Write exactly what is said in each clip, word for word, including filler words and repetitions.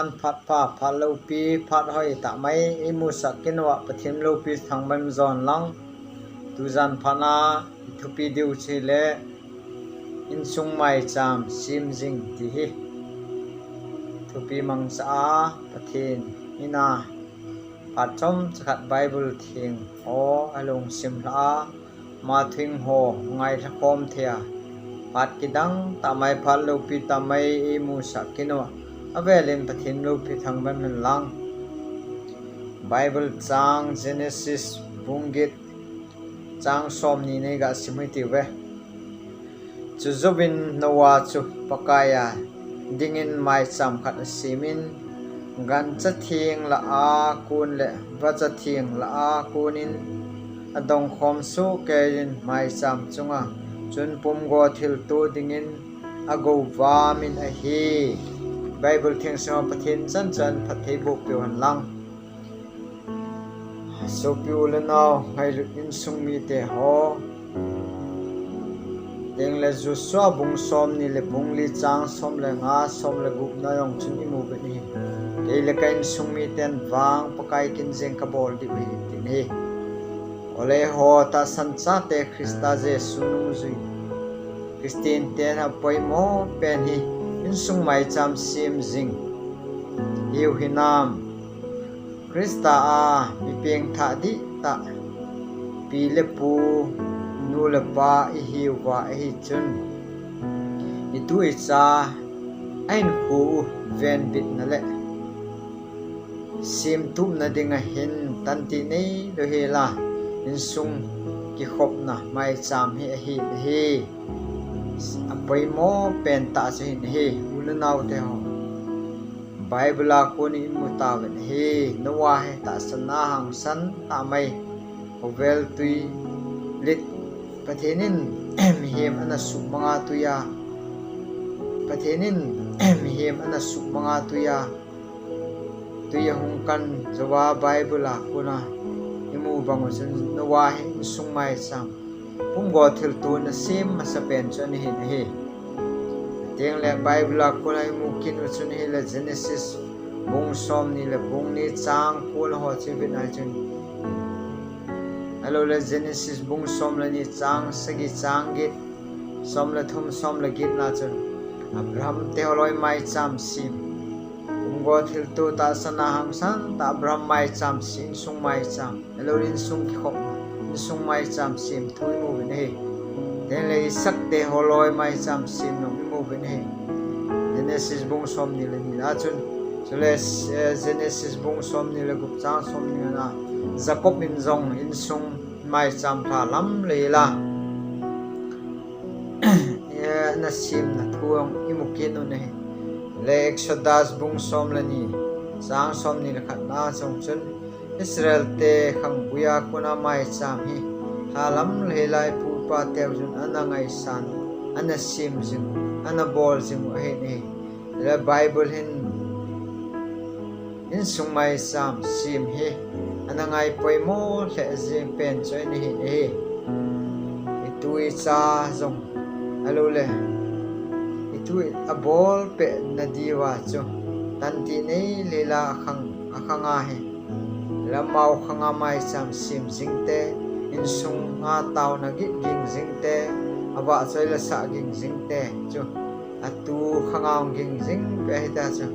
Phat pha, phat loupi, phat hoi tah mai, imusah kit uva Pathen loupi thangvah in jon lang. Tujan phat a ithupi diu chu ahile, insung maicham sem jing ti hi. Thupi mangcha a Pathen in a phat chomcha khat Bible theng ho alungsim lha a, ama thu ho ngailha khom thei a, phat kidang tah mai, phat loupi tah mai imusah kit uva, avel in Pathen loupi thangvah in lang. Bible chang Genesis bung get chang somni nei ga sim u hite uve. Chujouvin Noah chu Pakai a dingin maicham khat asem in, gancha theng lah a kon le vacha theng lah a kon in adong khom sohkei in maicham chunga chun pumgo thilto dingin agovam in ahi. Bible thengsunga Pathen chanchan phattheiboh peuhen lang. Sopi u le nao, ngailut insung mite ho, tengle Joshua bung somni le bung li chang som le nga, som le gup na jong chun imu uvin ahi. Kei le ka insung miten vang Pakai kin jeng kabol diu ahi tin ahi. Ole ho, tahsan chate Christa Jesu nungjui Christian ten apoimo pen hi insung maicham sem jing hiu hinam. Christa a mi pengthah dihtah pi le pu, nu le pa ihiuva ahi chun, itu icha ahinkho u venbitna le semtupna dinga hin tanti neilou hel a, insung kikhopna maicham hi ahi, ahi. Apoimo pen tah chu ahin ahi, u le naote ho. Bible a kon imu tauvin ahi, Noah hi tahsan a hangsan tah mai, khovel tui lit, Pathen in mihem ana suhmang a tui a, Pathen in mihem ana suhmang a tui a, tui ahung kan jouva Bible a kona imu bang u chun Noah hi insung maicham pumgo thilto in asem masapen chu ana hin ahi. Tengle Bible a kona imu kit u chun ahile Genesis bung somni le bung ni chang ko le ho chu ivet a chun, ahilou le Genesis bung som le ni chang sagi chang get, som le thum som le get na chun Abraham te holoi maicham sem. Pumgo thilto tahsan a hangsan tah Abraham maicham sem, insung maicham. Ahilou le insung kikhopna, insung maicham sem thu imu uvin ahi. Tengle Isaac te holoi maicham sem jong imu uvin ahi. Genesis bung somni le ni a chun. Chule, eh, Genesis bung somni le gup chang somni na, Jacob in jong insung maicham lha lam le la ana semna thu jong imu kit u ahi. Le Exodus bung som le ni chang somni le khat na jong chun Israel te khanggui a kona maicham hi lha lam le la ipu ipa teu chun ana ngaisang, ana sem jing, ana bol jing u ahi. Le Bible hin insung maicham sem hi ana ngai poimo lheh jing pen chu ahi. Itu icha jong ahilou le itu abol peh na diuva chu tanti neilou hel a akhang, akhang ahi. Lamau khang a maicham sem jing te, insung a taona ging jing te, avahchoi le sah ging jing te chu atu khang a hung ging jing peh ahi ta chu.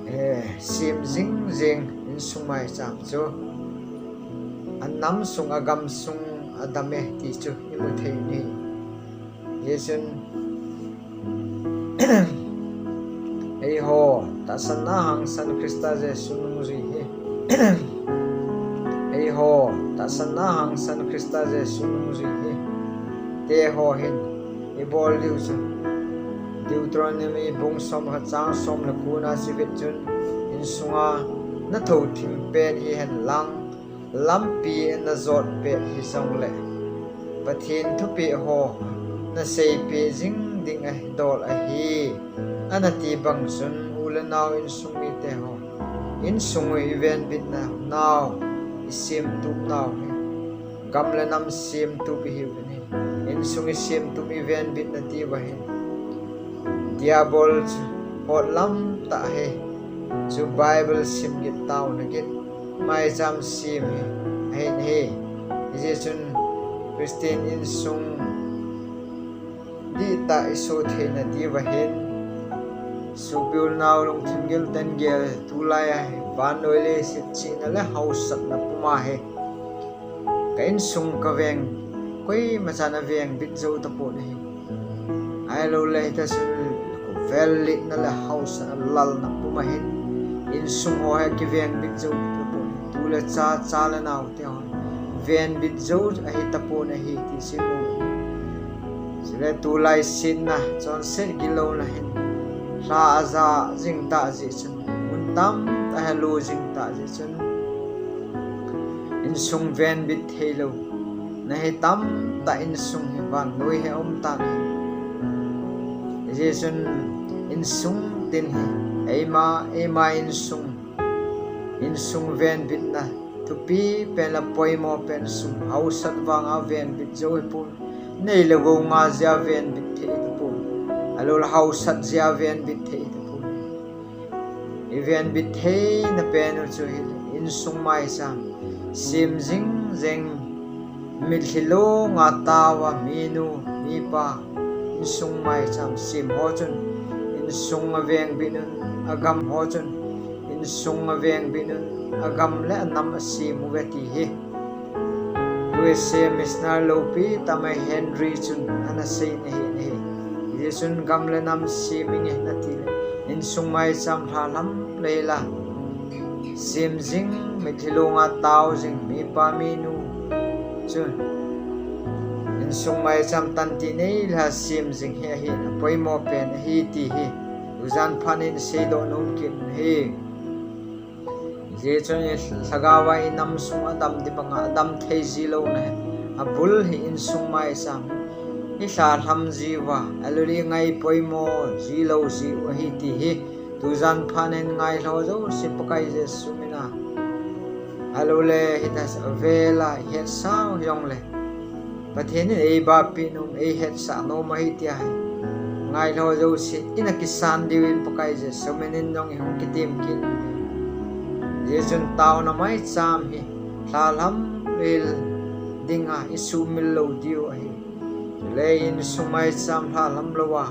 Eh, sem jing jing insung maicham chu anam sung, agam sung adam e ti chu imu thei u ahi. Hijeh chun eiho tahsan a hangsan Christa Jesu nungjui hi, eiho tahsan a hangsan Christa Jesu nungjui hi, teho hin ibol diu chu Deuteronomy bung som khat chang som le ko na chu ivet chun, insunga na thouthim pet hihen lang, lampi na jot pet hijongle Pathen thupeh ho na seipeh jing ding ahi, dol ahi, ana ti bang chun u le nao insung mite ho, insung u ivenbitna nau, isemtup nau hi gam le nam semtup ihiu ahi. Insung isemtup ivenbitna ti uva hin Diabol chu Potlam tah hi chu Bible sim kit taona kit, maicham sim hi ahin ahi. Hijeh chun Christian insung dihtah iso theina diuva hin, sopi u le nao lungthim gil ten gel, tulai a hi vannoi leiset chihna le hausatna puma hi ka insung ka veng, koima chan a veng bit jou tapon ahi. Ahilou le hita chun velletna le hausatna lalna puma hin insung ho hi kiveng bit jou tapon ahi. Tu le cha, cha le nao te ho veng bit jou ahi tapon ahi ti sim u. Chule tulai setna, chonset gilouna hin lha aja jing tah jeh chun, mun tamtah hi alu jing tah jeh chun, insung veng bit theilou na hi tamtah insung hi vannoi hi aum tan ahi. Hijeh chun insung tin hi eima, eima insung, insung veng bitna thupi pen le poimo pen sum, hausat vanga veng bit jou hipon, nei le gou nga jeh a veng bit thei tapon, ahilou le hausat jeh a veng bit thei tapon. Iveng bit theina pen u chu hi insung maicham sem jing jeng, mitlhi longa taova minu mipa insung maicham sem ho chun insung aveng bit un, agam ho chun insung aveng bit un, agam le anam asem uve ti hi U S A missionary loupi tah mai Henry chun ana seiyin ahi, ahi. Hijeh chun gam le nam sem inge nati le, insung maicham lhalam lei la sem jing, mitlhi longa tao jing mipa minu chu insung maicham tanti nei la sem jing hi ahi, apoimo pen ahi ti hi tujan phat in seidoh nom kit ahi. Hijeh chun ilhagao a inam sung adam ding banga adam thei ji louna hi abul hi insung maicham, ilhalam jiuva, ahilou le ingai poimo ji lou jiu ahi ti hi tujan phat in ngailhah jouse Pakai Jesu mina, ahilou le hita vela ihetsah jongle Pathen in eibapeh nom, eihetsah nom ahi tia hi ngailhah jouse ina kisan diuvin Pakai Jesu minin jong ihung kitem kit. Hijeh chun taona maicham hi lhalam lei dinga isumil lou diu ahi. Chule insung maicham lhalam louva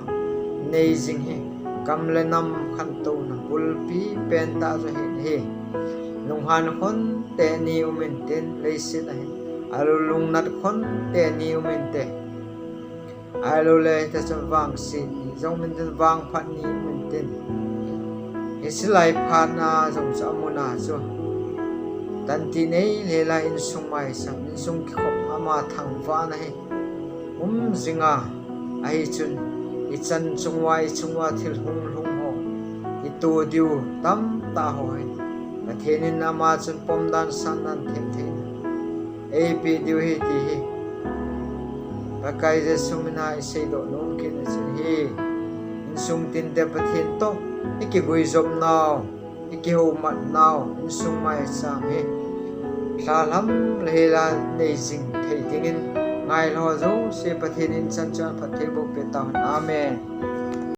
nei jing hi gam le nam khantouna bulpi pentah chu ahi, ahi. Lunghan khonte ni um intin leiset ahin, ahilou lungnat khonte ni um inte, ahilou le hita chun vangset ni jong um intin, vangphat ni um intin, hiche lai phatna jong chu amuna chu tanti nei lei la insung maicham, insung kikhop ama thangvahna hi um jinga, ahi chun ichan chung uva, ichung uva thil hunglhung ho, ito diu tamtah ho hi Pathen in ama chun pomdan sandan themtheina eipeh diu ahi ti hi Pakai Jesu mina iseidoh nom kit na chu ahi. Insung tinte Pathen toh ikiguijop nau, ikihoumat nau insung maicham hi lhalam lei la nei jing thei dingin ngailhah jouse Pathen in chan chun phatthei boh peh tahen. Amen.